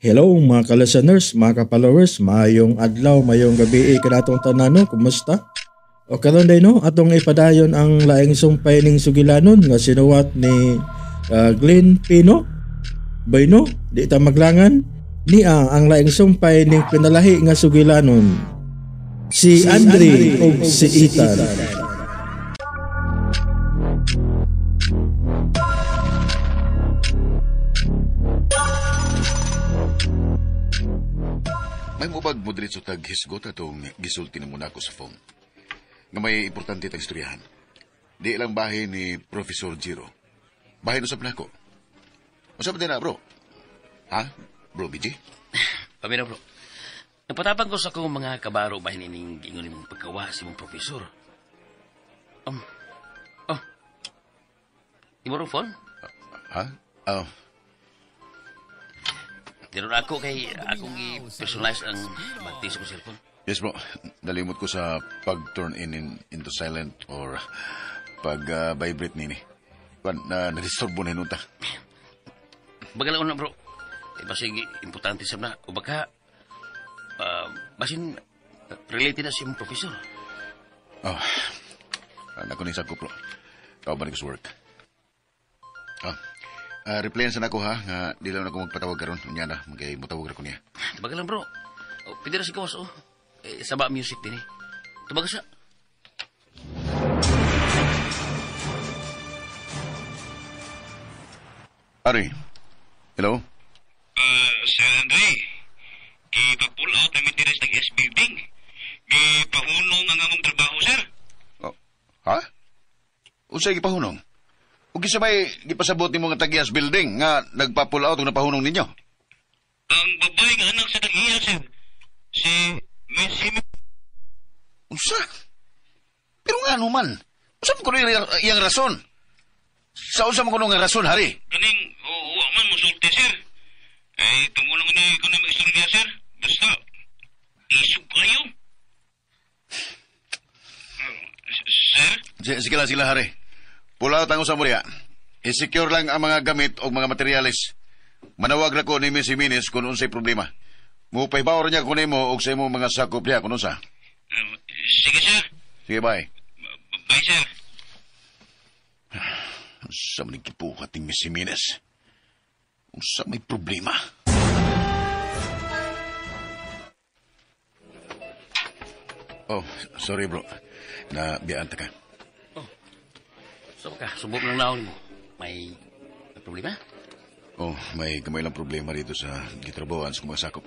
Hello mga ka-listeners, mga ka-followers, maayong adlaw, maayong gabi kanatong tanan no, kumusta? O karon day no, atong ipadayon ang laing sumpay ning sugilanon nga sinuwat ni Glenn Pino. Bayno, di ta maglangan niya ang laing sumpay ning pinalahi nga sugilanon. Si Andre ug si Ethan. May mubag mo diretso tag hisgot atong gisulti na muna ako sa phone. Nga may importante tag istoryahan. Di lang bahin ni Professor Jiro. Bahin usap na ako. Usap din na, bro. Ha? Bro, BJ? Pamina, bro. Napatapang ko sa akong mga kabaro bahin ining gingon nimong pagkawa sa imong professor. Oh. Imo rong phone? Ha? Oh. Diro na ako kay akong i-personalize ang bagti sa akong cellphone. Yes, bro. Nalimot ko sa pag-turn into silent or pag-vibrate nini. Kwan, na na-disturbo na hinunta. Bagalaon na, bro. Eh, basig importante sa na. O baka, basin related na sa imong professor. Oh. Nako ni sa ko, bro. Kauban ko sa work. Ah. Replyan sa nako ha, nga di lang ako magpatawag karon. Unya na, magay mutawag ra ko niya. Tubaga lang, bro. O, pwede ra si Kawas, oh. Eh, saba music din eh. Tubaga sa. Ari. Hello? Sir Andre, ipa-pull out namin diri sa S building. Gipahunong ang among trabaho, sir. Oh, ha? Unsay gipahunong? Ug kinsa may gipasabot nimo nga tag-iyas building nga nagpa-pull out ug napahunong ninyo? Ang babae nga anak sa tag-iya, sir. Si Miss Simi. Unsa? Pero nga ano man? Unsa man kuno iyang rason? Sa unsa man kuno nga rason, Hari? Kaning, wa man musulti, sir. Eh, tumulong ni ko na mag-istorya, sir. Basta, isog kayo. Sir? Sige lang, sige lang, Hari. Pull out ang usap mo niya. I-secure lang ang mga gamit o mga materyales. Manawag na ko ni Miss Jimenez kung unsay problema. Mupahibaw niya kung nimo og sa imong mga sakop niya kung unsa. Sige, sir. Sige, bye. Bye, sir. Unsa man gibuhat ni Miss Jimenez? Unsa may problema? Oh, sorry bro. Nabiyaan ta ka. Oh. So ka, subok lang naon mo. May problema? Oh, may gamay lang problema dito sa gitrabahoan sa mga sakop.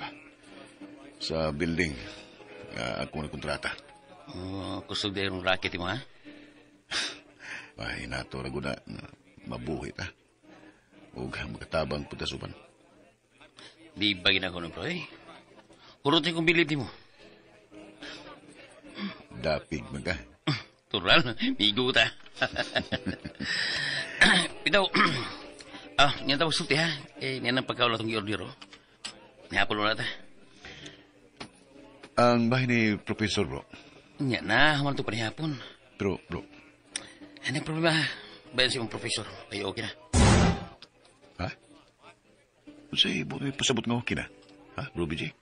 Sa building, ako na kontrata. Oh, kusog dahil yung racket mo, ha? Ay, nato na guna, mabuhi ta. Ug makatabang punta suban. Di ba ginagawa ng bro, eh? Hurutin kong bilib mo. Dapig man ka. Tural, migo ta. Bitaw, niyan tawag sulti, ha? Eh, niyan ang pagkaula itong i-order, oh. Nihapon na ta. Ang bahay ni Professor, bro. Niyan na, human ito pa nihapon. Pero, bro. Anong problema, ha? Bayan si mong Professor. Ay, okay na. Ha? Unsay, buti pasabot nga okay na? Ha, bro, BJ?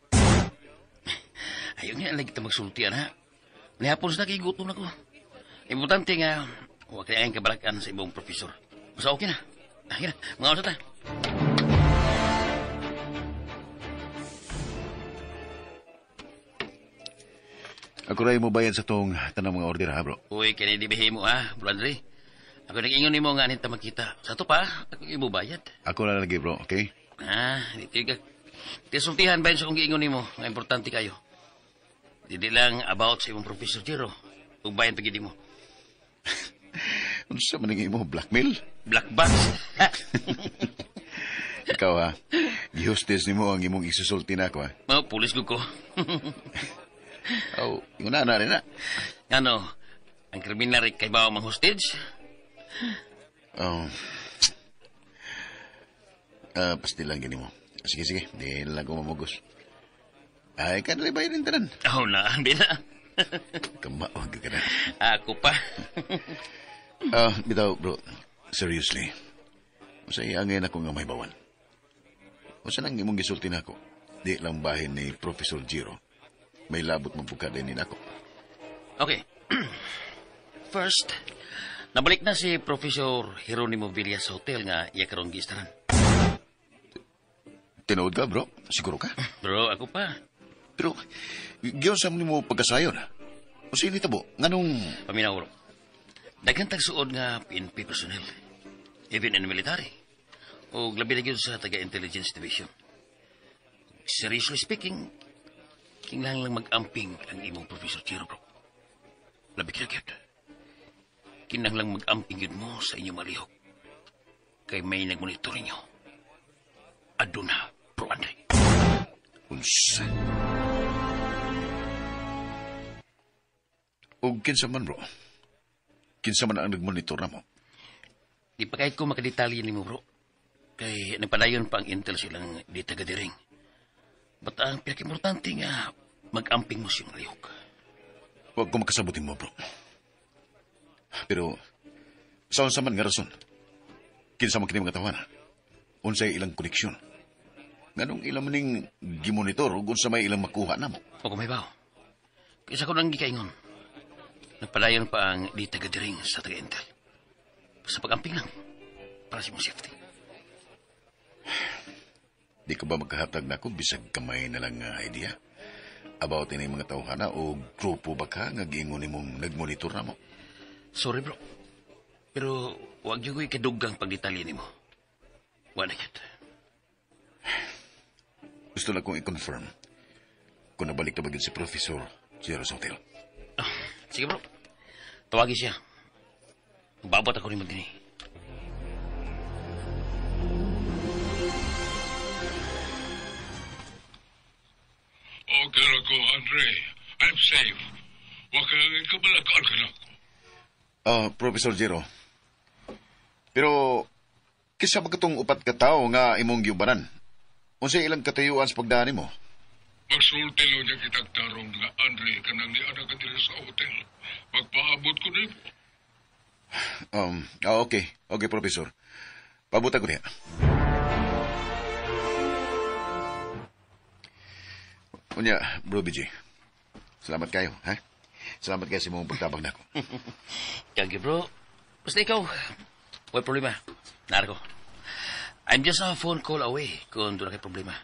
Ayaw niya, lagi kita magsultian, ha? Nihapon sa nakigutom na ko. Importante nga, huwag kaya ang kabalakan sa ibang professor. Basta okay na. Okay na, mga oras ta. Ako rin mo bayad sa tong tanang mga order, ha, bro? Uy, kaya di mo, ha, bro Andre. Ako nag-ingon ni mo nga nita magkita. Sa to pa, ako ibubayad. Ako na lagi, bro, okay? Ah, di ka. Tisultihan ba yun sa kong giingon nimo? Nga importante kayo. Dili lang about sa imong Professor Jiro. Ug bayan pagidi mo. Unsa man ang imo blackmail? Black box. Ikaw ha, gihostes nimo ang imong isusulti na ako ha. Oh, pulis ko ko. Oh, ingon na na rin na. Ano, ang kriminal rin kay bawa mang hostage? Oh. Pastil lang gini mo. Sige, sige, di lang ko mamugos. Ay, kanila ba yun tanan? Oh, na, hindi na. Kamawag ka na. Ako pa. Bitaw, bro, seriously. Masaya ngayon ako nga may bawan. O saan ang imong gisulti nako? Di lang bahin ni Professor Giro. May labot man pud ka din nako. Okay. First, nabalik na si Professor Jeronimo Villa sa hotel nga iya karong giistaran. Tinuod ka, bro? Siguro ka? Bro, ako pa. Pero, giyon sa mo pagkasayon, ha? O sino tabo? Nganong... Paminaw, bro. Daghan tagsuod nga PNP personnel. Even in the military. O labi na gyud sa taga-intelligence division. Seriously speaking, kinahanglan lang mag-amping ang imong Professor Chiro, bro. Labi kina gyud. Kinahanglan mag-amping gyud mo sa inyong malihok. Kay may nagmonitor ninyo. Aduna, Bro Andre. Unsa? O kinsa man, bro? Kinsa man ang nagmonitor na mo? Di pa kahit ko makadetalye nimo, bro. Kay nagpadayon pa ang intel silang di taga-diring. But ang pinaka-importante nga, mag-amping mo siyang lihok. Huwag ko makasabutin mo, bro. Pero, saan sa man nga rason? Kinsa man kini mga tawana? Unsay ilang koneksyon? Nganong ilang maning gimonitor ug unsa may ilang makuha namo? O kumaybaw. Kaysa ko nang gikaingon. Nagpadayon pa ang di taga-diring sa taga-intel. Basta pag-amping lang. Para sa imong safety. Di ka ba magkahatag na ako bisag kamay na lang nga idea about ini mga tawhana o grupo ba ka nga giingon nimong nagmonitor na mo? Sorry, bro. Pero wag yung ko'y kadugang pagdetalye nimo. Wala yun. Gusto lang kong i-confirm kung nabalik na ba yun si Professor Jero sa hotel. Ah, sige, bro. Tawagin siya. Magbabot ako ni Magdini. Okay ra ko, Andre. I'm safe. Wa ka kabalakaan ka nako. Professor Jero. Pero, kisa ba katong upat ka tawo nga imong giubanan? Unsay ilang katayuan sa pagdaan nimo? Magsulti lang niya kitag tarong nga Andre kanang ni ana ka diri sa hotel. Magpaabot ko nimo. Okay. Okay, Professor. Pabutan ko niya. Unya, Bro BJ. Salamat kayo, ha? Salamat kayo sa imong pagtabang nako. Thank you, bro. Basta ikaw, may problema. Narko. I'm just a phone call away kung doon na kay problema.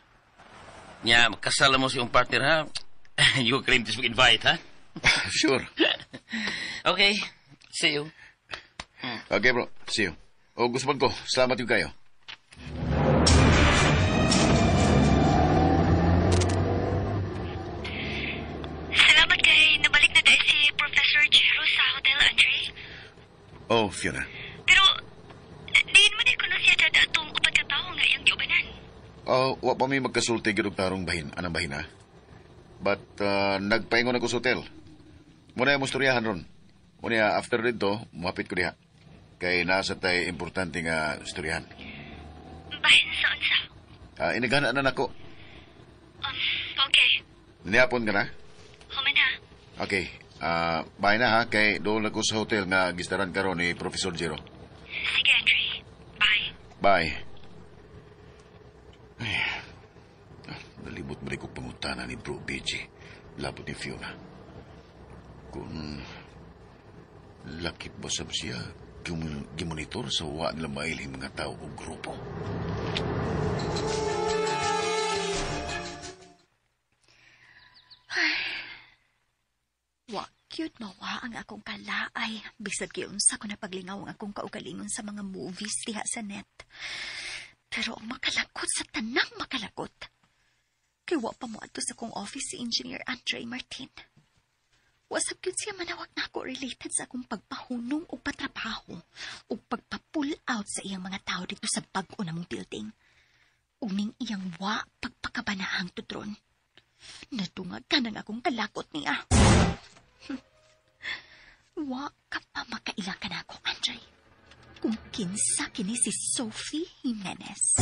Nya, magkasala mo sa iyong partner, ha? You claim this invite, ha? Sure. Okay. See you. Okay, bro. See you. O, gusto man ko. Salamat yung kayo. Salamat kay nabalik na dahil si Professor Jero sa Hotel Andre. Oh, Fiona. Pero, diin mo di ko na siya dada atong upat ka tawo nga iyang giubanan. Oh, wa pa mi magkasulti gyud og tarong bahin, anang bahin, ha? But, nagpaingon ako sa hotel. Muna yung istoryahan ron. Muna, after dito, muhapit ko diha. Kay nasa tay importante nga istoryahan. Bahin sa unsa? Inagana na nako. Okay. Nihapon ka na? Human na. Okay. Bye na ha, kay doon ako sa hotel nga gistaran karon ni Professor Jero. Sige, Andre. Bye. Bye. Ay, nalibot ba rin ko pangutana ni Bro BJ. Labot ni Fiona. Kung lakip ba sab siya gimonitor sa wa nila mailhing mga tao o grupo. Wa cute mawa ang akong kalaay. Bisag giunsa ko na paglingaw ang akong kaugalingon sa mga movies diha sa net. Pero ang makalakot sa tanang makalakot. Kay wa pa mo adto sa akong office si Engineer Andre Martin. Wasap gyud siya manawag na ako related sa akong pagpahunong o patrabaho o pagpa-pull out sa iyang mga tao dito sa bag-o namong building. Ug ning iyang wa pagpakabanahang tudron. Nadungag ka ng akong kalakot niya. Wa ka pa makaila ka na ako, Andre. Kung kinsa kini si Sophie Jimenez.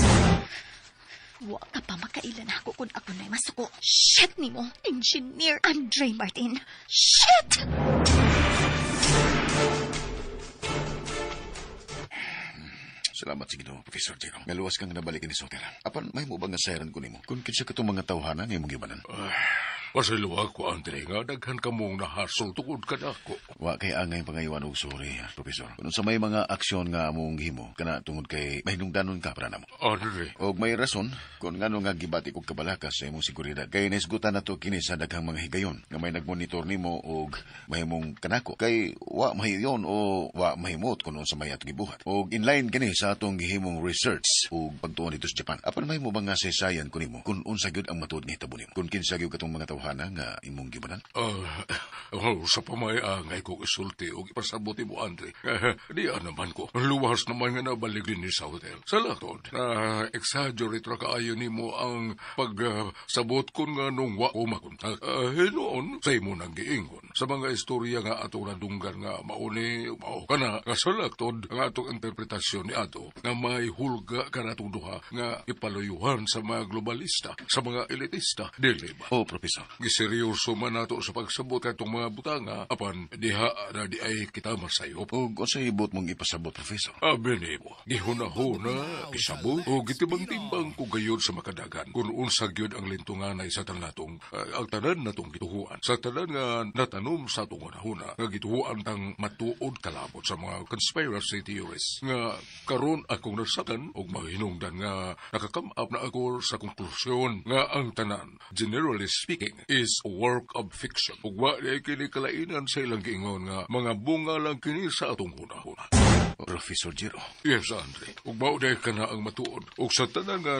Wa ka pa makaila na ako kung ako na'y masuko. Shit nimo, Engineer Andre Martin. Shit! Salamat sa Ginoo, Professor Jero. Ngaluwas kang nabalik ni Soter. Apan, may mo ba nga sayran ko nimo? Kung kinsa katong mga tawhana nga imong gibanan? Pasayloa ko, Andre, nga daghan ka mong nahasol tungod kanako. Wa kay angay pangayuan og sorry, Professor. Kung sa may mga aksyon nga among gihimo, kana tungod kay mahinungdanon ka para namo. Andre. Og may rason kung ngano nga gibati kog kabalaka sa imong seguridad. Kay naisgutan nato kini sa daghang mga higayon nga may nagmonitor nimo og mahimong kanako. Kay wa mahiyon o wa mahimot kung unsa may atong gibuhat. Og inline kini sa atong gihimong research ug pagtuon dito sa Japan. Apan mahimo ba nga saysayan ko nimo kung unsa gyud ang matuod nga hitabo nimo? Kung kinsa gyud katong mga tawhana nga imong gibanan? Sa pamay-angay kong isulti o ipasabot mo, Andre. Diya naman ko. Luwas naman nga nabalik din sa hotel. Sa latod, na exaggerate ra kaayo nimo ang pagsabot ko nga nung wa ko makontak. Hinoon, sa imo nang giingon. Sa mga istorya nga atong nadunggan nga mauni, mao kana nga sa latod ang atong interpretasyon ni ato nga may hulga kanatong duha nga ipaluyuhan sa mga globalista, sa mga elitista. Dili ba? Oh, Professor. Giseryoso man nato sa pagsabot katong mga butanga apan diha na di ay kita masayop. Og unsay ibot mong ipasabot, Professor? Benimo, gihunahuna, gisabot o gitimbang-timbang ko gayud sa makadagan kung unsa gyud ang lintunganay sa tanan natong ang tanan natong gituhuan. Sa tanan nga natanom sa atong hunahuna nga gituhuan tang matuod kalabot sa mga conspiracy theories nga karon akong nasaktan og mahinungdan nga nakakam-up na ako sa konklusyon nga ang tanan, generally speaking, is a work of fiction. Ug wa di kini kalainan sa ilang giingon nga mga bunga lang kini sa atong hunahuna. Professor Jero. Yes, Andre. Ug mao di kana ang matuod. Ug sa tanan nga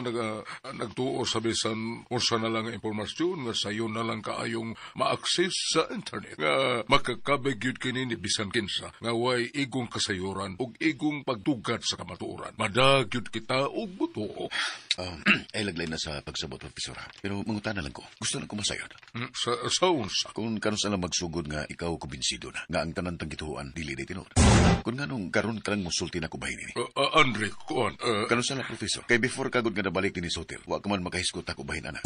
nagtuo sa bisan unsa na lang ang impormasyon nga sayon na lang kaayong ma-access sa internet nga makakabig gyud kini ni bisan kinsa nga way igong kasayuran ug igong pagtugat sa kamatuoran. Madag gyud kita og butuo. Ay laglay na sa pagsabot, Professor. Pero mangutana lang ko. Gusto lang ko masayod. Sa unsa? Kung kanus lang magsugod nga ikaw kumbinsido na nga ang tanan tang gituhuan dili di tinuod. Kung nganong karon ka lang musulti na ko bahin ini. Andre, kuan. Kanus lang, Professor. Kay before kagod nga nabalik dinhi sa hotel, wa ka man makahisgot ako bahin ana.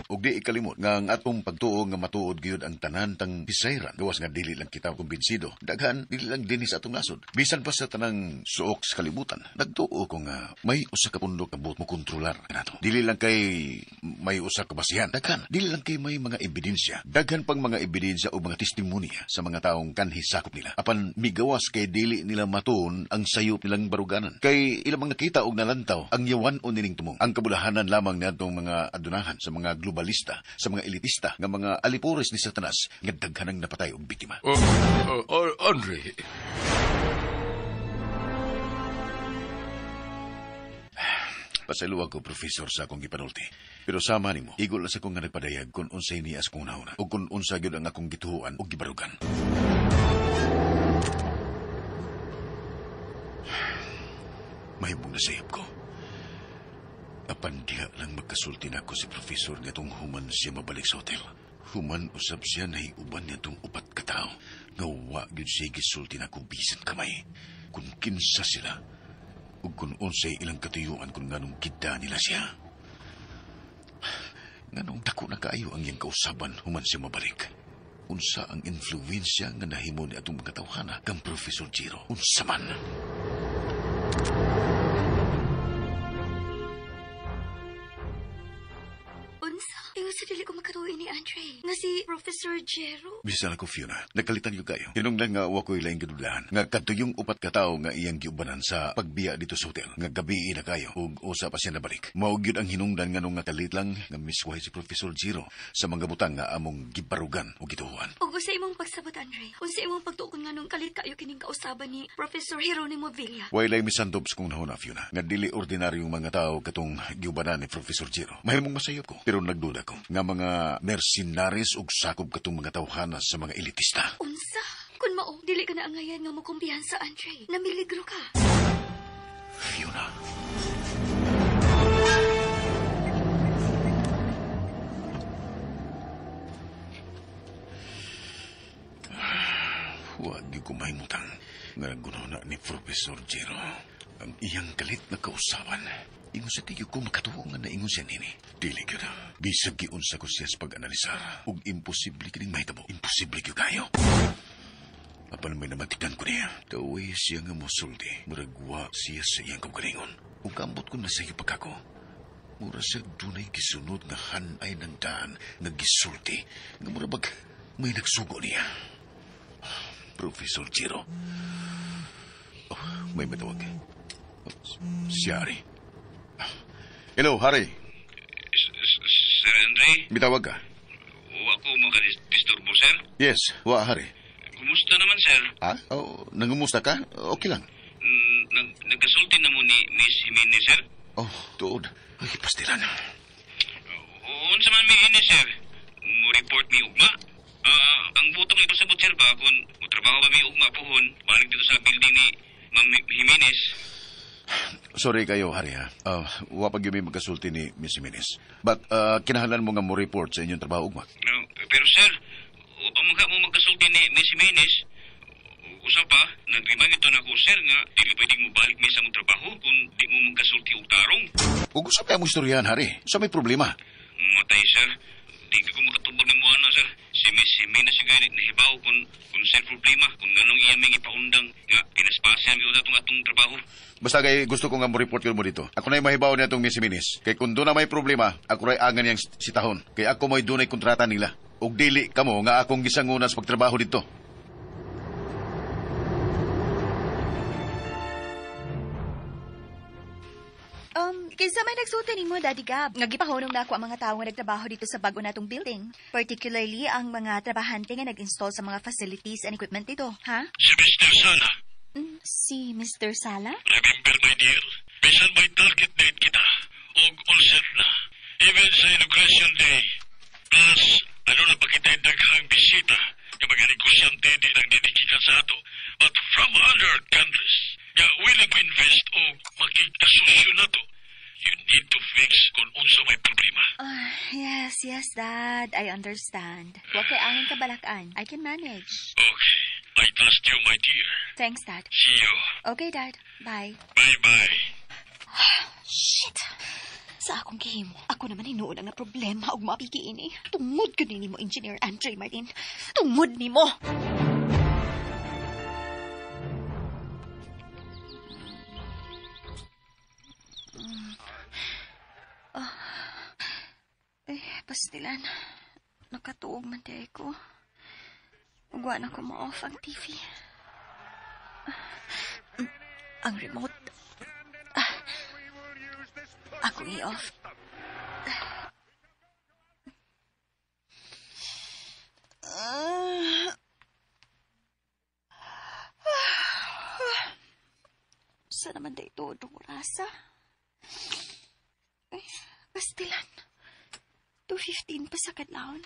Ug di ikalimot nga ang atong pagtuo nga matuod gyud ang tanan tang bisayran. Gawas nga dili lang kita kumbinsido. Daghan dili lang dinhi sa atong nasod. Bisan pa sa tanang suok sa kalibutan, nagtuo ko nga may usa ka pundok nga buot mo kontrolar kanato. Dili lang kay may usa ka basihan. Daghan dili lang kay may mga ebidensya. Daghan pang mga ebidensya o mga testimonya sa mga taong kanhi sakop nila. Apan migawas kay dili nila matuon ang sayop nilang baruganan. Kay ilang mga nakita og nalantaw ang yawan o nining tumong. Ang kabulahanan lamang niadtong mga adunahan sa mga globalista, sa mga elitista, nga mga alipores ni Satanas nga daghan ang napatay og biktima. Andre. Pasayloa ko, Professor, sa akong gipanulti. Pero sama nimo, igol na sa kong nga nagpadayag kung unsay nias kong nauna o kung unsa gyud ang akong gituhuan o gibarugan. Mahimong nasayop ko. Apan diha lang magkasulti na ako si Professor nga tong human siya mabalik sa hotel. Human usab siya nahiuban niya tong upat katao. Nga wa gyud siya gisulti na ako bisan kamay. Kung kinsa sila, ug kung unsay ilang katuyuan kung nganong kita nila siya. Nganong dako na kaayo ang iyang kausaban human siya mabalik. Unsa ang influensya nga nahimo ni atong mga tawhana kang Professor Jero? Unsa man? Unsa? Ingon sa dili ko makatuoy ni Andre nga si Professor Jero. Bisan ako, Fiona. Nagkalitan yung kayo. Tinungdan nga wa ko'y laing gadudlahan. Nga kadtuyong upat ka tawo nga iyang giubanan sa pagbiya dito sa hotel. Nga gabi na kayo ug usa pa siya nabalik. Mao gyud ang hinungdan nga nung nga kalit lang nga miswahi si Professor Jero sa mga butang nga among gibarugan ug gituhuan. Ug unsa imong pagsabot, Andre? Unsa imong pagtuon nga nung kalit kayo kining kausaban ni Professor Jeronimo Villa? Way lay misandob sa kong nahuna, Fiona. Nga dili ordinaryong mga tao katong giubanan ni Professor Jero. Mahimong masayop ko, pero nagduda ko nga mga mercenaries ug sakop katong mga tawhana sa mga elitista. Unsa? Kun mao, dili ka na angayan nga mokumpiyansa, Andre. Namiligro ka. Fiona. Huwag yung kumahimutang nga nagununa ni Professor Jero ang iyang kalit na kausaban. Ingon sa tiyo ko makatuo nga naingon siya nini. Dili gyud. Bisag giunsa ko siya sa pag-analisar. Ug imposible kining mahitabo. Imposible gyud kayo. Apan may namatikan ko niya. Taway siya nga mosulti. Muragwa siya sa iyang kaugalingon. Ug ambot ko na sa iyo pagkako. Mura siya dunay gisunod nga hanay ng daan nga gisulti. Nga mura bag may nagsugo niya. Professor Jiro. Oh, may matawag. Oh, si Harry. Hello, Harry. Sir Andre? Mitawag ka? Wa ko makadisturbo, sir? Yes, wa, Harry. Kumusta naman, sir? Ah? Oh, nangumusta ka? Okay lang. Nagkasulti na mo ni Miss Jimenez, sir? Oh, tuod. Ay, pastilan. Unsa man mi ini, sir? Mo-report mi ugma? Ang butong ipasabot, sir, ba? Kung motrabaho ba mi ugma puhon, balik dito sa building ni Ma'am Jimenez. Sorry kayo, Harry, ha? Wa pa gyud mi magkasulti ni Miss Jimenez. But, kinahanglan mo nga mo-report sa inyong trabaho ugma. No, pero, sir, wa mo magkasulti ni Miss Jimenez. Usa pa, nag-remind ito na ko, sir, nga dili pwedeng mo balik mi sa mong trabaho kung di mo magkasulti og tarong. Ug usa pa mo istoryahan, Harry. Sa may problema. Matay, sir. Di ko makatubag ng mo, ana, sir. Si Miss Jimenez siguro nahibaw kung sir problema, kung ganong iya may ipaundang nga pinaspasya mi atong atong trabaho. Basta kay gusto ko nga mo report mo dito. Ako na'y mahibaw niya itong Miss Jimenez. Kay kung doon na may problema, ako ra'y angan niyang sitahon. Kay ako may dunay kontrata nila. Ug dili kamo nga akong gisangunas pagtrabaho dito. Kinsa may nagsulti nimo, Daddy Gab? Nga gipahunong na ako ang mga tawo nga nagtrabaho dito sa bago natong building. Particularly ang mga trabahante nga nag-install sa mga facilities and equipment dito, ha? Si Mr. Sala. Si Mr. Sala? Remember, my dear, bisan may target date kita, og all set na. Even sa inauguration day. Plus, ano na pa kita daghang bisita nga mga negosyante di lang didikikan sa ato, but from other countries, nga willing to invest o makikasosyo na to. You need to fix kung unsa may problema. Yes, yes, Dad. I understand. Huwag kay angin kabalakan. I can manage. Okay. I trust you, my dear. Thanks, Dad. See you. Okay, Dad. Bye. Bye-bye. Shit! Sa akong gihimo, ako naman hinuon ang problema og mapiki ini. Tungod gyud nimo, Engineer Andre Martin. Tungod nimo! Pastilan. Nakatuog man di ko. Ugwa na ko ma-off ang TV. Ang remote. Ako i-off. Saan naman da ito itong orasa? Ay, pastilan. 2:15 pa sa kadlawon.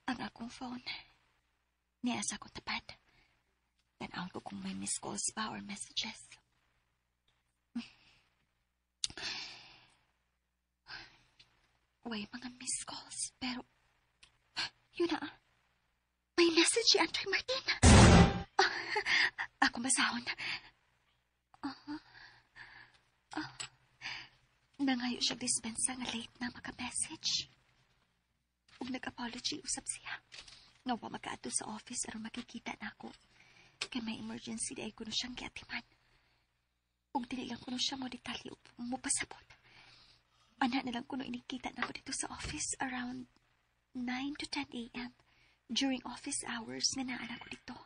Ang akong phone. Niya sa akong tapat. Tanawon ko kung may missed calls ba or messages. Way mga missed calls, pero yun na. May message si Andre Martin. Ako basahon. Nangayo siya dispensa nga late na maka-message. Ug nag-apology usap siya. Nga wa makaadto sa office aron makikita na ako. Kay may emergency di ay kuno siyang giatiman. Ug dili lang kuno siya mo detalye ug mopasabot. Ana na lang kuno inikita na ako dito sa office around 9 to 10 a.m. during office hours nga naa ko dito.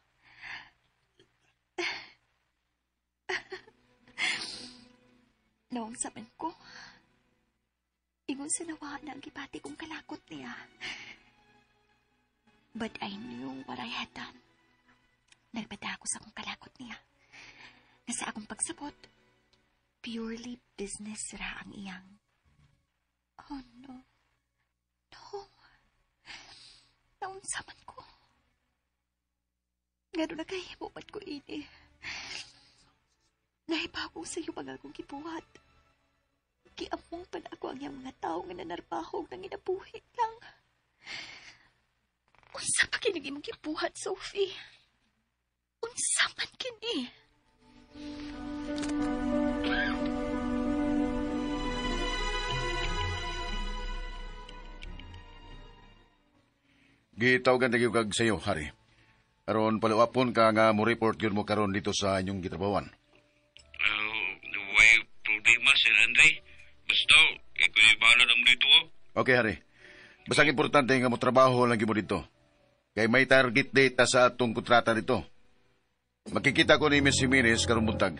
Noong saban ko, ingon sa nawa na ang gibati kong kalakot niya. But I knew what I had done. Nagbada ako sa akong kalakot niya. Na sa akong pagsabot, purely business ra ang iyang. Oh no. No. Naunsa man ko. Ngano nakahimo man ko ini. Nahibaw sa iyo mga akong gibuhat. Giamong pa na ako ang iyang mga tao nga nanarbahog nang inabuhi lang. Unsa pa kini imong gibuhat, Sophie? Unsa man kini? Gitawagan tayo kag sayo, Harry. Aron paluapon ka nga mo report yun mo karon dito sa inyong gitrabawan. Way problema, Sir Andre. Basta, ikaw bahala na mo dito. Okay, Harry. Basta ang importante nga mo trabaho lang mo dito. Kay may target date sa atong kontrata dito. Makikita ko ni Miss Jimenez karong buntag.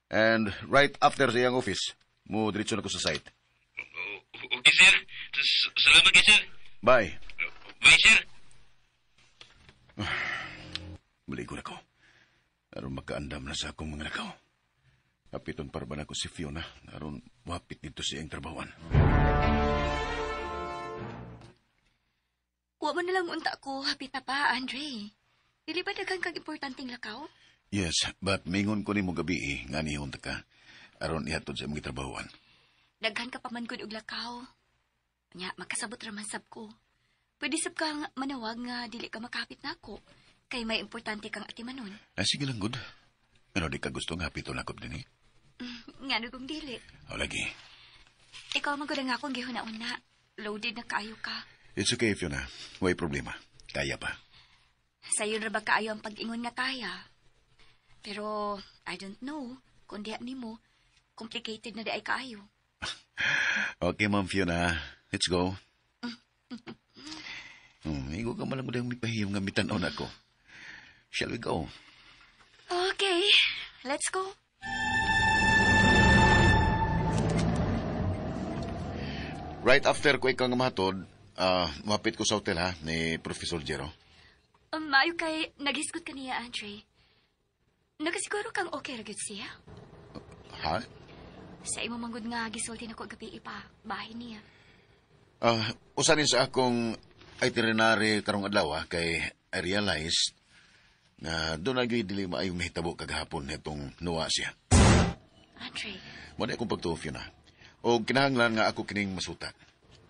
And right after sa iyang office, mo diretso na ko sa site. Okay, sir. Salamat kay sir. Bye. Bye, sir. Maligo na ko. Aron makaandam na sa akong mga nakaw. Kapiton para ba na ko si Fiona? Aron wapit dito sa iyang trabawan. Wa man na lang unta ko, hapit na pa, Andre. Dili ba daghan kag importanteng lakaw? Yes, but mingon ko nimo gabi nga nihon ta ka. Aron ihatod sa imong gitrabahoan. Daghan ka pa man gud og lakaw. Nya, makasabot ra man sab ko. Pwede sab kang manawag nga dili ka makapit nako. Kay may importante kang atimanon. Ay, sige lang, good. Pero di ka gusto nga hapiton ako din eh. Ngano kung dili. O lagi. Ikaw man gud ang akong gihuna-una. Loaded na kaayo ka. It's okay, Fiona. Way problema. Kaya pa. Sayon ra ba kaayo ang pag-ingon nga kaya? Pero, I don't know. Kung diha nimo, complicated na di ay kaayo. Okay, Ma'am Fiona. Let's go. Igo ka malang mo mipahiyom nga mitanaw na ako. Shall we go? Okay, let's go. Right after ko ikaw nga mahatod, mapit ko sa hotel ha, ni Professor Jero. Maayo kay naghisgot ka niya, Andre. Nagasiguro kang okay ra gyud siya. Ha? Sa imo manggod nga gisulti nako gabi ipa, bahay niya. Usanin sa akong itinerary karong adlaw kay I realized na doon na gyud dili maayong nahitabo kagahapon nitong nuwa siya. Andre. Mo na akong pagtuo, Fiona. O kinahanglan nga ako kining masuta.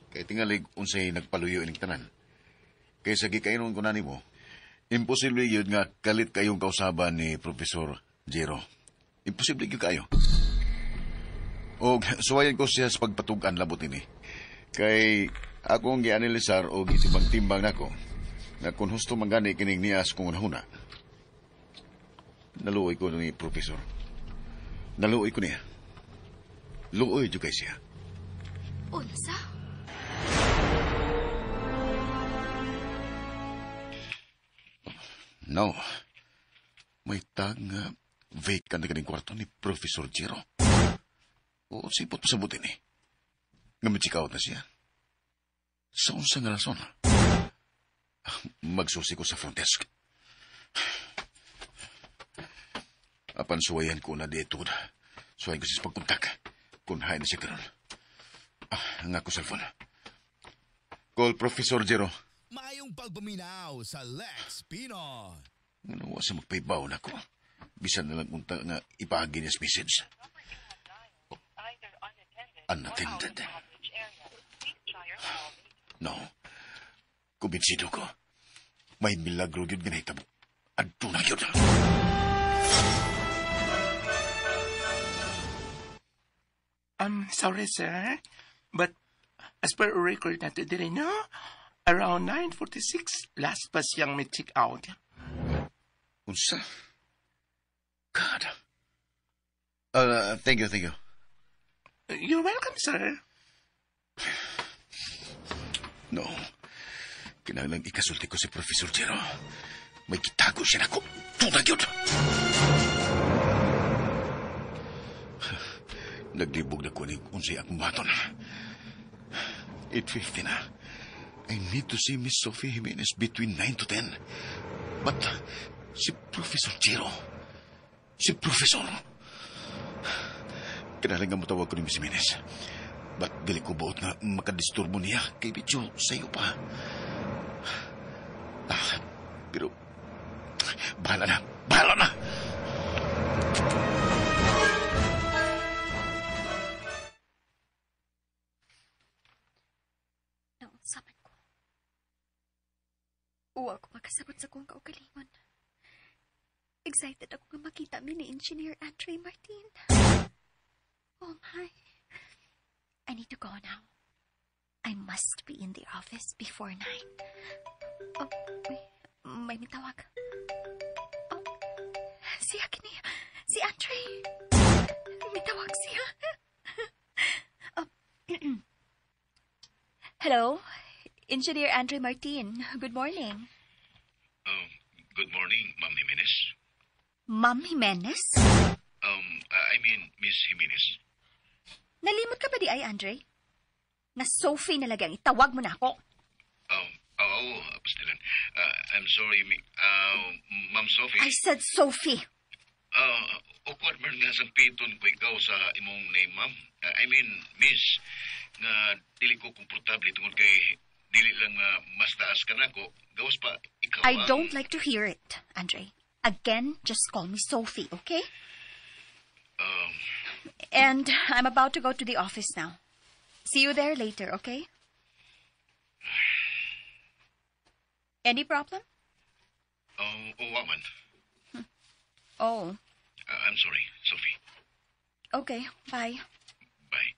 Kay tingalig unsay nagpaluyo ining tanan. Kay sa gikainon ko na nimo, imposible yun nga kalit kayong kausaban ni Professor Jero. Imposible yun kayo. O suwayan ko siya sa pagpatugan labot ini. Kay akong gianalisar o gitimbang-timbang nako na kung husto man gani kining nias kung unahuna. Naluoy ko ni Professor. Naluoy ko niya. Luoy jud kay siya. Unsa? No. May tag nga vacant na kaning kwarto ni Professor Jero. O sipot pa sabutin eh. Nga may-check out na siya. Sa unsa nga rason? Magsusi ko sa front desk. Apan suwayan ko na dito. Suwayan ko siya sa pagkontak. Kung hain na siya karon. Ang ako cellphone. Call Professor Jero. Maayong pagpaminaw sa Lex Pino. Ano, wa sa magpaibaw na ko. Bisan na lang unta nga ipahagi niya sa message. Unattended. No. Kumbinsido ko. May milagro yun ganahitabo. Adto na yun. I'm sorry, sir, but as per record natin din, no? Around 9:46, last pa siyang may check out. Unsa? God. Thank you, thank you. You're welcome, sir. No. Kinahanglan ikasulti ko si Professor Jero. May kitago siya nako. Tunag yun! Naglibog na ko ni unsay akong baton. 8:50 na. I need to see Miss Sophie Jimenez between 9 to 10. But si Professor Jero, si Professor, kinahanglan nga motawag ko ni Miss Jimenez. But dili ko buot nga makadisturbo niya kay medyo sayo pa. Pero bahala na, bahala na! Naunsaman ko. Uwa ko makasabot sa kong kaugalingon. Excited ako nga makita mi ni Engineer Andre Martin. Oh my. I need to go now. I must be in the office before 9. Oh, may mitawag. Hello, Engineer Andre Martin. Good morning. Good morning, Ma'am Jimenez. Ma'am Jimenez? I mean, Miss Jimenez. Nalimot ka ba diay, Andre? Na Sophie na lagi ang itawag mo nako. Oo, pastilan. I'm sorry, Ma'am Sophie. I said Sophie. Awkward man nga sampiton ko ikaw sa imong name, ma'am. I mean, miss, nga dili ko komportable tungod kay dili lang nga mas taas ka nako, gawas pa ikaw I ang. don't like to hear it, Andre. Again, just call me Sophie, okay? And I'm about to go to the office now. See you there later, okay? Any problem? Oh, wa man. Oh, I'm sorry, Sophie. Okay. Bye. Bye.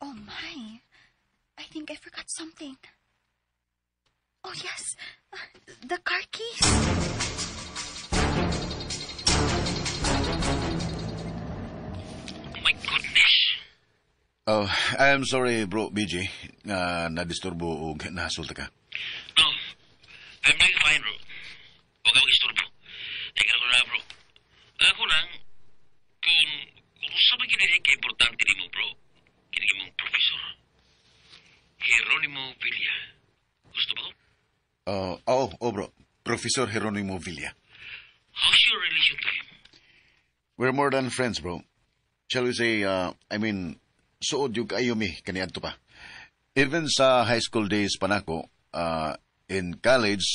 Oh my. I think I forgot something. Oh yes, the car keys. Oh my goodness. Oh, I'm sorry, bro, BJ, nga nadisturbo og nahasulta ka. No, I'm doing fine, bro. Huwag ka mag-isturbo. Teka ko na, bro. Ako lang, kung sa ba kini ka importante nimo, bro, kini mong professor. Jeronimo Villa. Gusto ba ko? Oh, bro. Professor Jeronimo Villa. How's your relation to him? We're more than friends, bro. Shall we say, I mean, suod yung kaayo mi kaniadto pa. Even sa high school days pa nako, in college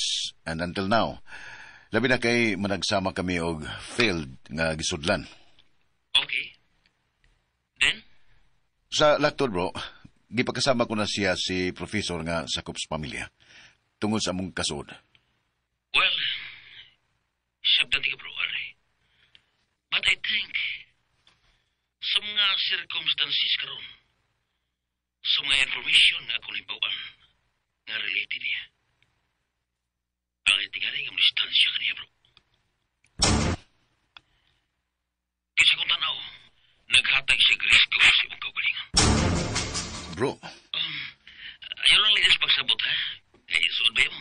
and until now, labi na kay managsama kami og failed nga gisudlan. Okay. Then? Sa laktod, bro, gipakasama ko na siya si professor nga sakop sa pamilya tungod sa among kasuod. Well, sabtan ka, bro, Andre. But I think, sa mga circumstances karon, sa mga information nga akong hibawan, nga related niya, ang tingali nga distansya kaniya, bro. Kasi kung tanaw, naghatag siya risko sa imong kaugalingon. Bro. Ayaw lang linis pagsabot, ha? Kay suod ba mo?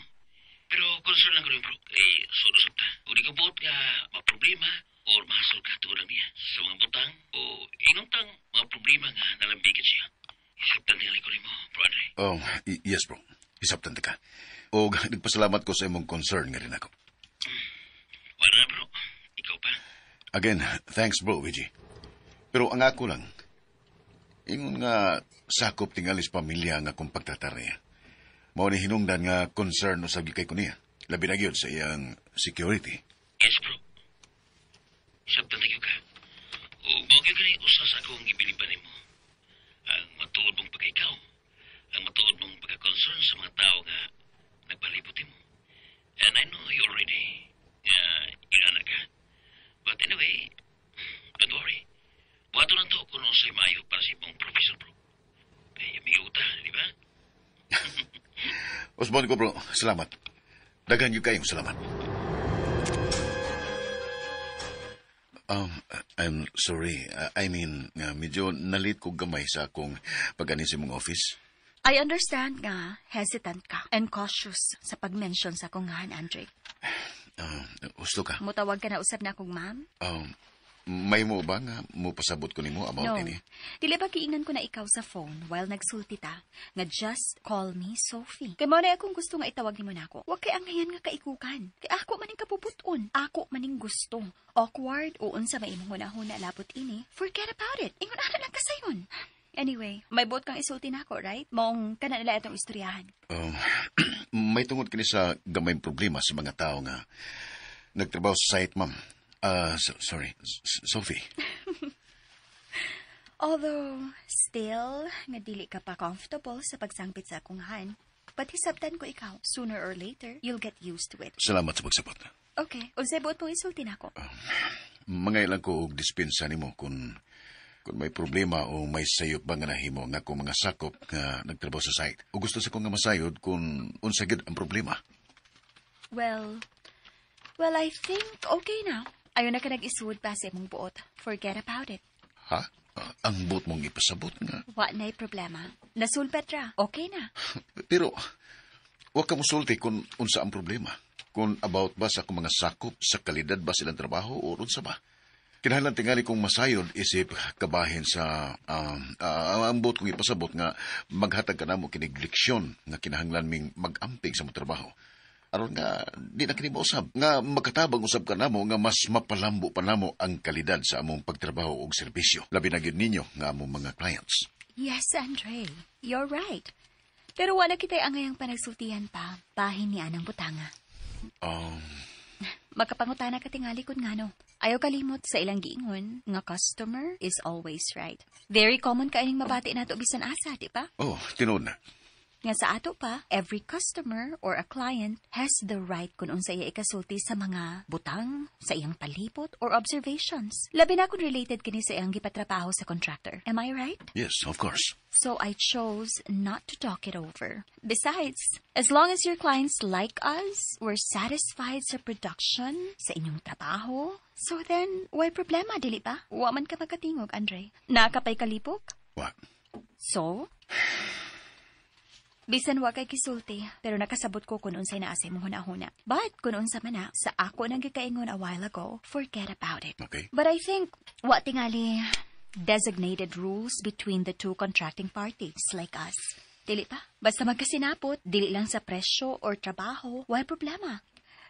Pero concern lang ko rin, bro. Kay suod usap ta. O di ka buot nga maproblema or mahasol ka tungod lang niya sa mga butang o inuntang mga problema nga nalambigan siya. Isabtan tingali ko rin mo, bro Andre. Oh, yes, bro. Isabtan ka. O nagpasalamat ko sa imong concern nga rin ako. Wala na, bro. Ikaw pa. Again, thanks, bro, Vigi. Pero ang ako lang, ingon nga sakop tingali sa pamilya nga kung pagtataraya. Mao ni hinungdan nga concern usab gyud kay ko niya. Labi na gyud sa iyang security. Yes, bro. Isabtan tayo ka. O mao gyud kani usa sa akong gibiliban nimo. Ang matuod mong pagkaikaw. Ang matuod mong pagka-concern sa mga tao nga nagpalibot nimo. And I know you already nga inana ka. But anyway, don't worry. Buhato na to kung unsay maayo para sa imong professor, bro. Kaya amigo ta, di ba? Osbon ko, bro. Salamat. Daghan gyud kayong salamat. I'm sorry. I mean, medyo nalit ko gamay sa akong pag-ani sa imong office. I understand nga hesitant ka and cautious sa pag-mention sa akong ngalan, Andre. Gusto ka? Mutawag ka na usab na akong ma'am? May mo ba nga mo pasabot ko nimo about No. ini? Dili ba giingnan ko na ikaw sa phone while nagsulti ta nga just call me Sophie. Kay mao na akong gusto nga itawag nimo nako. Wa kay anghayan nga kaikukan. Kay ako maning kapuputon. Ako maning gusto. Awkward o unsa may imong hunahuna labot ini. Forget about it. Ingon ana lang kasayon. Anyway, may buot kang isulti nako, right? Maong kana nila itong istoryahan. May tungod kini sa gamay problema sa mga tao nga nagtrabaho sa site, ma'am. Sorry, Sophie. Although, still, nga dili ka pa comfortable sa pagsangpit sa akong han, but hisabtan ko ikaw, sooner or later, you'll get used to it. Salamat sa pagsabot. Okay, unsay buot mong isulti nako? Mga ilang ko og dispensa nimo kung may problema o may sayop ba nga nahimo nga akong mga sakop nga nagtrabaho sa site. O gusto sa ko nga masayod kung unsa gyud ang problema. Well, I think okay now. Ayaw na ka nag-isud pa sa imong buot. Forget about it. Ha? Ang buot mong ipasabot nga. Wa na'y problema. Nasulpet ra. Okay na. Pero, wa ka musulti kung unsa ang problema. Kung about ba sa akong mga sakop, sa kalidad ba silang trabaho o unsa ba? Kinahanglan tingali kong masayod isip kabahin sa ang buot kong ipasabot nga maghatag ka namo kinig leksyon nga kinahanglan ming mag-amping sa mong trabaho. Aron nga di na kini mausab nga makatabang usab ka namo nga mas mapalambo pa namo ang kalidad sa among pagtrabaho og serbisyo. Labi na gyud ninyo nga among mga clients. Yes, Andre. You're right. Pero wala kita'y angayang panagsultihan pa. Bahin ni anang butanga. Makapangutana ka tingali kun ngano. Ayaw kalimot sa ilang giingon nga customer is always right. Very common kaaning mabati nato bisan asa, di ba? Oh, tinuod na. Nga sa ato pa, every customer or a client has the right kung unsa iya ikasulti sa mga butang, sa iyang palibot or observations. Labi na kung related kini sa iyang gipatrabaho sa contractor. Am I right? Yes, of course. So I chose not to talk it over. Besides, as long as your clients like us, we're satisfied sa production, sa inyong trabaho, so then, why problema, dili ba? Wa man ka makatingog, Andre. Naa ka pa'y kalipok? Wa. So? Bisan wa kay kisulti, pero nakasabot ko kung unsay naa sa imong hunahuna. But kung unsa man na, sa ako nang gikaingon a while ago, forget about it. Okay. But I think, wa tingali designated rules between the two contracting parties like us. Dili pa? Basta magkasinapot, dili lang sa presyo or trabaho, why problema?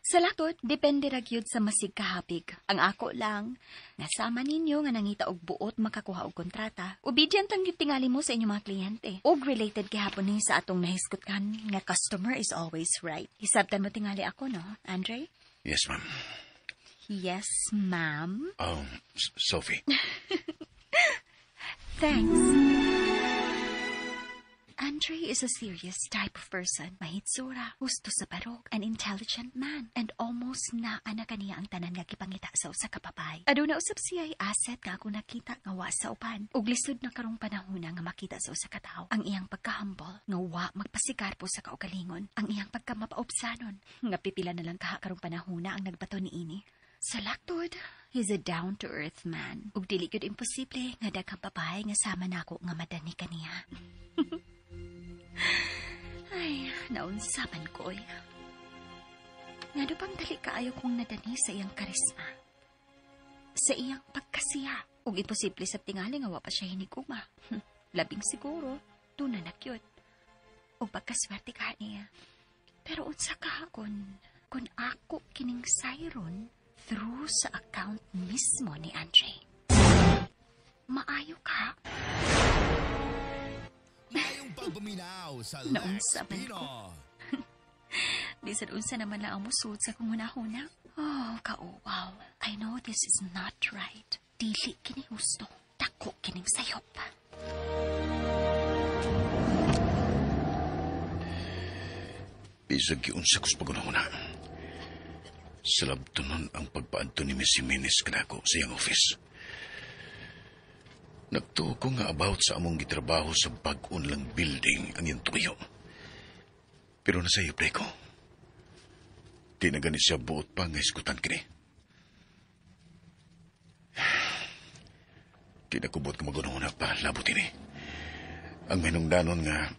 Sa laktod, depende ra gyud sa masig kahapig. Ang ako lang, nasama ninyo nga nangita og buot makakuha og kontrata. Obedient lang gyud tingali mo sa inyong mga kliyente. Og related gihapon ni sa atong nahisgutkan nga customer is always right. Hisabtan mo tingali ako, no, Andre? Yes, ma'am. Yes, ma'am. Sophie. Thanks. Andre is a serious type of person. Mahitsura, husto sa barog, an intelligent man, and almost naa na kaniya ang tanan nga gipangita sa usa ka babae. Aduna usab siya ay asset nga ako nakita nga wa sa uban. Ug lisod na karong panahona nga makita sa usa ka tawo ang iyang pagka-humble, nga wa magpasigarbo sa kaugalingon, ang iyang pagkamapaubsanon, nga pipila na lang kaha karong panahona ang nagbato niini. Sa laktod, he's a down-to-earth man. Ug dili gyud imposible nga daghang babae nga sama nako nga madani kaniya. Ay, naunsa man ko oy. Ngano bang dali kaayo kong nadani sa iyang karisma? Sa iyang pagkasiya. Ug imposible sa tingali nga wa pa siya hinigugma. Labing siguro, tuna na cute. Ug pagkaswerte ka niya. Pero unsa ka kun ako kining sayron through sa account mismo ni Andre? Maayo ka. Mayong pagpaminaw sa Lex Naunsa man ko. Pino. Bisan unsa naman lang ang musud sa kong hunahuna. Oh, kauwaw. I know this is not right. Dili kini husto. Dako kining sayop. Bisag giunsa ko sa pagunahuna. Salabtonon ang pagpaadto ni Miss Jimenez kanako sa iyang office. Nagtuo ko nga about sa among gitrabaho sa bag-on lang building ang iyang tuyo. Pero nasayop na ko. Di na gani siya buot pa nga iskutan kini. Di na ko buot nga magunahuna pa labot ini. Ang hinungdanon nga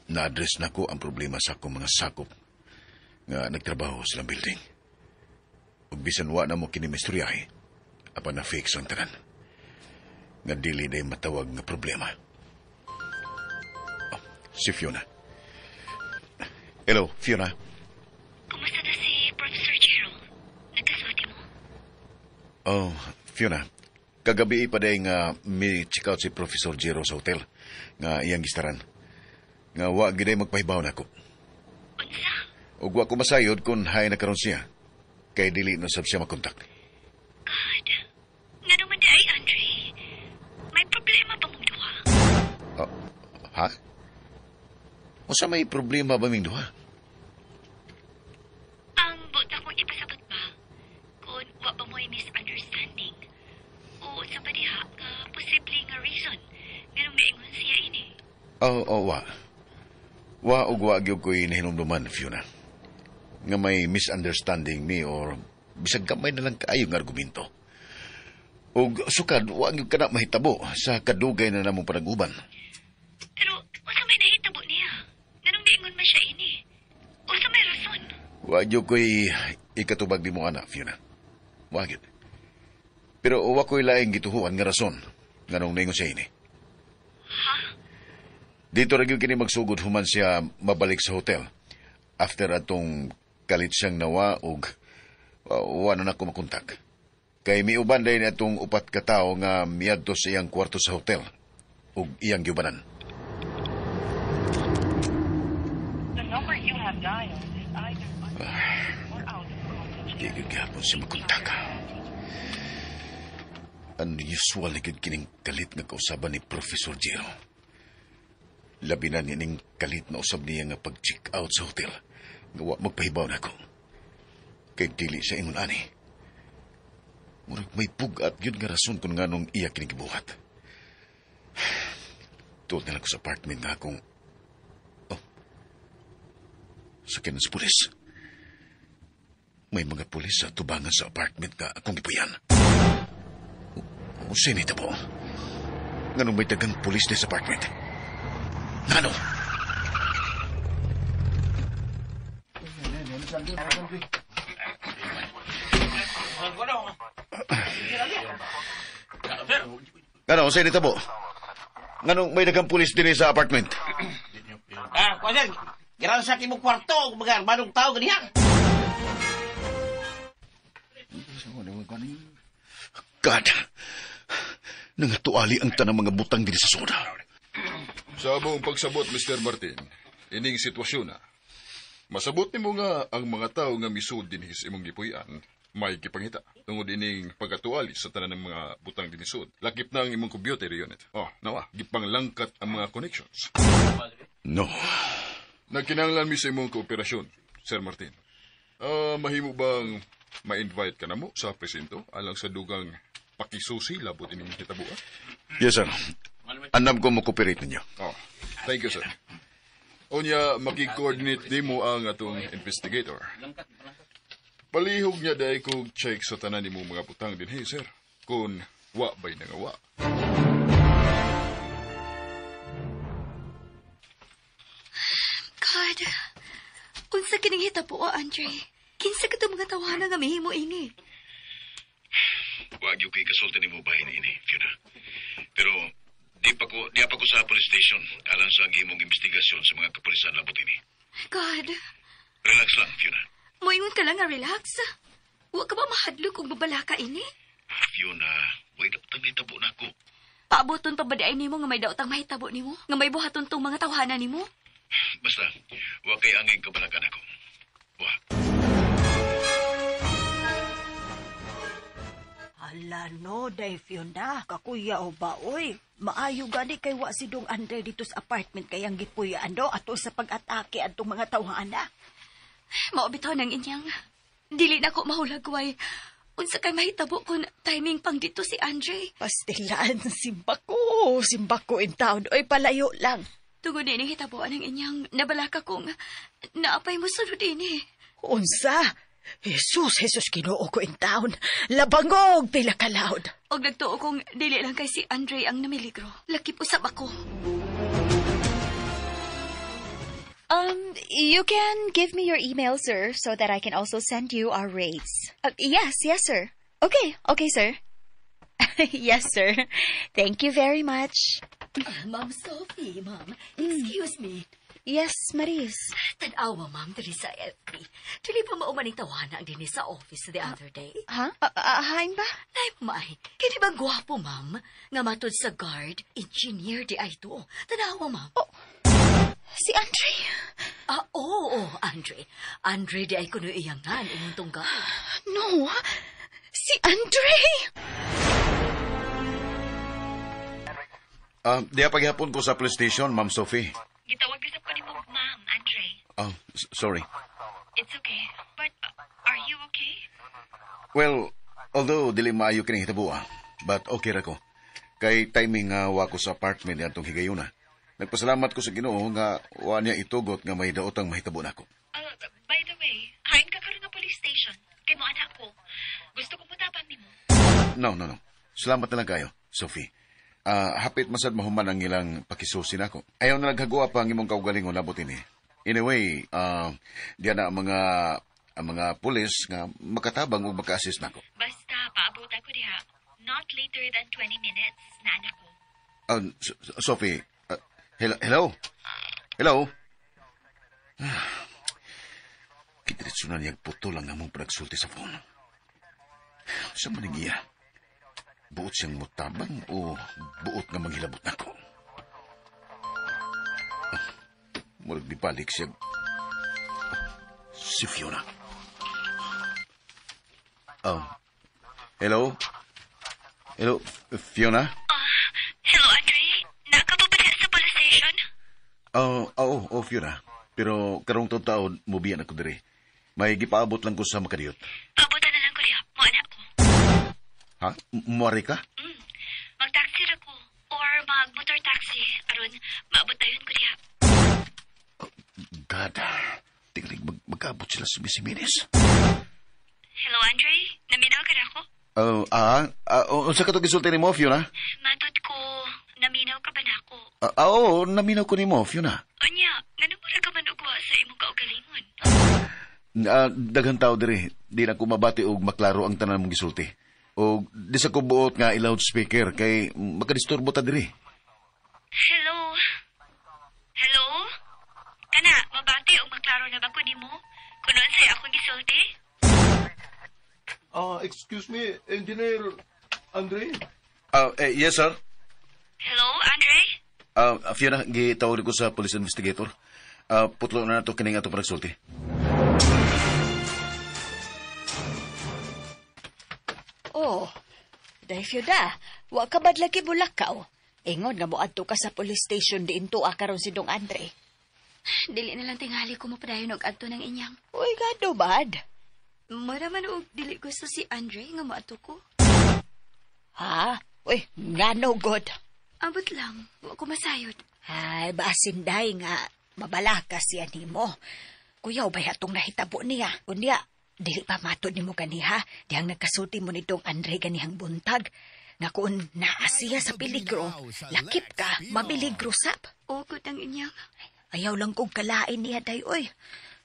na-address na ko ang problema sa akong mga sakop nga nagtrabaho sa ilang building. Ug bisan wa na mo kini mistoryahe, apan na-fix ang tanan. Nga dili day matawag nga problema. Oh, si Fiona. Hello, Fiona. Kumusta na si Professor Gerald? Nagkasulti mo? Oh, Fiona. Kagabi pa day nga mi check out si Professor Jero sa hotel nga iyang gistaran. Nga wa giday magpahibaw nako. Unsa? Ug wa ko masayod kung hay na karon siya. Kay dili na sab siya makontak. God. Ngano man diay, Andre? May problema ba mong duha? Oh, ha? Unsa may problema ba ming duha? Ang buot akong ipasabot ba, kung wa ba mo'y misunderstanding, o sa pa diha nga posible nga reason nganong naingon siya ini. Oh, wa. Wa ug wa gyud ko'y nahinumduman, Fiona. Nga may misunderstanding mi or bisag gamay na lang kaayo nga argumento. Ug sukad, wa gyud kana mahitabo sa kadugay na namong panag-uban. Pero, unsa may nahitabo niya? Nganong niingon man siya ini? Unsa may rason? Wa gyud ko'y ikatubag nimo ana, Fiona. Wa gyud. Pero wa ko'y laing gituhuan nga rason nganong niingon siya ini. Ha? Dito ra gyud kini magsugod human siya mabalik sa hotel. After atong kalit siyang nawa og wa na nako makontak. Kay miuban day atong upat ka tawo nga miadto sa iyang kwarto sa hotel ug iyang giubanan. The number you have dialed is either or out of coverage. Di gyud gihapon siya makontak. Unusual ni gyud kining kalit nga kausaban ni Professor Jero. Labi na ning kalit na usab niya nga pag-check out sa hotel. Nga wa magpahibaw nako. Kay dili siya ingon ani. Murag may bug-at gyud nga rason kung nganong iya kini gibuhat. Tuod na lang ko sa apartment nga akong... Oh. Sakyanan sa pulis. May mga pulis sa tubangan sa apartment nga akong gipuy-an. O sino po? Nganong may daghang pulis sa apartment? Ngano? Ngano, sino po? Nganong may daghang pulis din sa apartment? Ah, kuya sir, giran sa kimo kwarto, mga armadong tao ganiha. God! Nangatuali ang tanang mga butang din sa soda. Sa among pagsabot, Mr. Martin, ining sitwasyon na. Masabot nimo nga ang mga tao nga misud dinhi sa imong gipuy-an, may gipangita. Tungod ining pagkatuali sa tanan ng mga butang dinisud. Lakip na ang imong computer unit. Oh, nawa, gipanglangkat ang mga connections. No. Nagkinahanglan mi sa imong kooperasyon, Sir Martin. Mahimo bang ma-invite ka na mo sa presinto alang sa dugang pakisusi labot ining hitabuan? Yes, sir. Andam ko mo-cooperate ninyo. Oh, thank you, sir. Unya, makikoordinate nimo ang atong investigator. Palihog niya dahil kong check sa tanan nimo mga butang din, hey, sir. Kung wa ba'y nangawa. God, unsa kining hitabo, Andre? Kinsa ka mga tawana nga mahimo ini? Wag yung kay kasulti nimo bahin ini, Fiona. Pero di pa ko sa police station alang sa gihimong investigasyon sa mga kapulisan labot ini. God. Relax lang, Fiona. Moingon ka lang nga relax. Wa ka ba mahadlok kung babala ka ini? Fiona, way daotang mahitabo na ako. Paaboton pa ba di ay nimo nga may daotang mahitabo nimo? Nga may buhaton tong mga tawhana nimo? Basta, wa kay angay kabalakan ako. Wa. Ala no, day Fiona, kakuya o ba, oy. Maayo gani kay wa si Dong Andre dito sa apartment kay ang gipuy-an do ato sa pag-atake adtong mga tawhana. Maobitaw ng inyang. Dili na ko mahulagway. Unsa kay mahitabo kun timing pang dito si Andre. Pastilan, simbako in town. Oy, palayo lang. Tungod ni hitabuan ng inyang nabalaka kong naapay mo sunod ini. Unsa? Jesus, Jesus, Ginoo ko in town. Labangog, pila ka loud. Og nagtuo kong dili lang kay si Andre ang namiligro. Lakip usab ako. You can give me your email, sir, so that I can also send you our rates. Yes, sir. Okay, sir. Yes, sir. Thank you very much. Ma'am Sophie, ma'am. Excuse me. Yes, Maris. Tanawa, ma'am, diri sa FB. Dili pa maumaning tawana ang dinhi sa office the other day. Ha? Hain ba? Nay, maay. Kini bang gwapo, ma'am? Nga matod sa guard, engineer di ay to. Tanawa, ma'am. Oh, si Andre. Ah, oo, Andre. Andre di ay kuno iyangan imong tong guard. No, si Andre! Diya paghapon ko sa police station, Ma'am Sophie. Gitawag usap ko ni mo, Ma'am Andre. Oh, sorry. It's okay. But are you okay? Well, although dili maayo kining hitabua, but okay ra ko. Kay timing nga wa ko sa apartment niadtong higayuna. Nagpasalamat ko sa Ginoo nga wa niya itugot nga may daotang mahitabo nako. By the way, hain ka karon nga police station. Kay mo anak ko. Gusto ko mutaban nimo. No. Salamat na lang kayo, Sophie. Hapit masad mahuman ang ilang pakisusi nako. Ayaw na naghagua pa ang imong kaugalingon labot ini. Anyway, diyan na ang mga pulis nga makatabang ug maka-assist nako. Basta paabot ako diha. Not later than 20 minutes na anak ko. Sophie, hello? Hello? Hello? Kidiretso na niyang putol ang among panagsulti sa phone. Sa maning iya, buot siyang mutabang o buot nga manghilabot nako? Murag nibalik siya. Si Fiona. Oh. Hello? Hello, Fiona? Hello, Andre. Nakapa ba sa police station? Oh, Fiona. Pero karong taon, mubiyan ako diri. May gipaabot lang ko sa makadiyot. Pabutan na lang ko diha. Mo anak ko. Ha? Muari ka? Mag-taxi ra ko. Or mag-motor taxi. Aron, maabot tayon ko diha. God. Tingling magkaabot sila sa Miss. Hello, Andre. Naminaw ka na ako? Unsa ka to gisulti nimo, Fiona? Matod ko, naminaw ka ba na ako? Oo, naminaw ko nimo, Fiona. Unya, ngano mura ka man ugwa sa imong kaugalingon? Daghang tao diri, di na ko mabati og maklaro ang tanan mong gisulti. Og di sa ko buot nga i-loudspeaker kay makadisturbo ta diri. Hello? Hello? Kana, mabati og maklaro na ba ko nimo? Kuno unsay akong gisulti? Excuse me, Engineer Andre? Yes, sir. Hello, Andre? Fiona, gitawag ko sa police investigator. Putlo na nato kining ato panagsulti. Oh, dahil Fiona, wa ka bad lagi bulakaw. Ingon nga moadto ka sa police station diin tuwa karon si Dong Andre. Dili na lang tingali ko mapadayon og adto ng inyang. Uy, gado bad. Mura man og dili gusto si Andre nga moadto ko. Ha? Uy, ngano god. Abot lang, wa ko masayod. Ay, basin day nga mabalaka siya nimo. Kuyaw bay atong nahitabo niya. Unya, dili pa matod nimo ganiha, dihang nagkasulti mo ni Dong Andre ganihang buntag. Nga kung naa siya sa peligro, lakip ka, mabiligro sap. Okot ang inyang. Ayaw lang kong kalain niya, day, oy.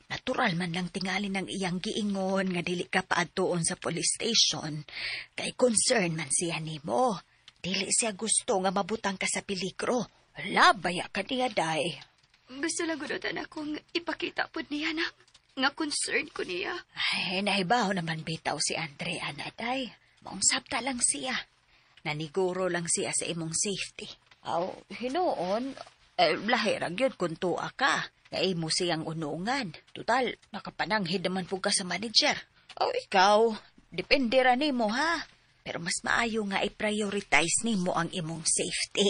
Natural man lang tingali ng iyang giingon nga dili ka paadtuon sa police station. Kay concern man siya nimo. Dili siya gusto nga mabutang ka sa peligro. Labaya ka niya, day. Gusto lang gudotan akong ipakita pod niya na nga concern ko niya. Ay, nahibaw naman bitaw si Andre, ana, day. Maungsap ta lang siya. Naniguro lang siya sa imong safety. Aw, hinuon, lahi ra gyud kung tuwa ka. Nga imo siyang unungan. Total, nakapananghid naman po ka sa manager. O ikaw, depende ra nimo ha. Pero mas maayo nga i-prioritize nimo ang imong safety.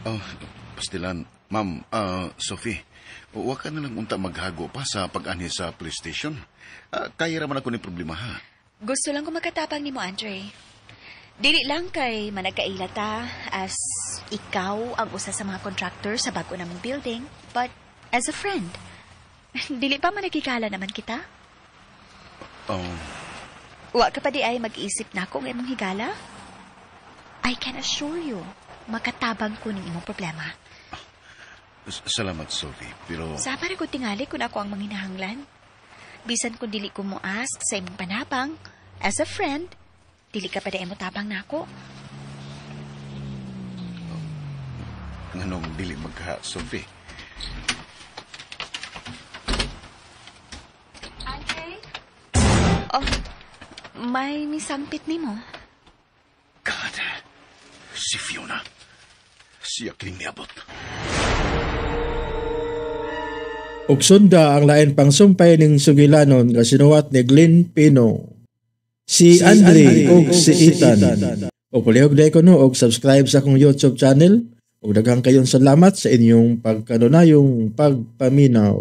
Oh, pastilan. Ma'am, Sophie, wa ka na lang unta maghago pa sa pag-anhi sa police station. Kaya raman ako ni problema ha. Gusto lang ko makatapang nimo, Andre. Dili lang kay managkaila ta as ikaw ang usa sa mga contractor sa bago namong building, but as a friend. Dili pa man nagkikala naman kita? Oh. Wa ka pa di ay mag-isip na kung imong higala? I can assure you, makatabang ko ning imong problema. Salamat, Sophie, pero... Sama ra ko tingali kung ako ang manginahanglan. Bisan kung dili ko mo ask sa imong panabang, as a friend, dili ka pa di mo tabang nako. Nganong dili magka, Sophie? Andre? Oh, may misampit nimo. God, si Fiona. Siya kining niabot. Ug sunda ang lain pang sumpay ning sugilanon nga sinuwat ni Glenn Pino. Si Andre ug si Ethan. O palihog day ko no og subscribe sa akong YouTube channel. Ug daghang kayong salamat sa inyong pagkanunayong pagpaminaw.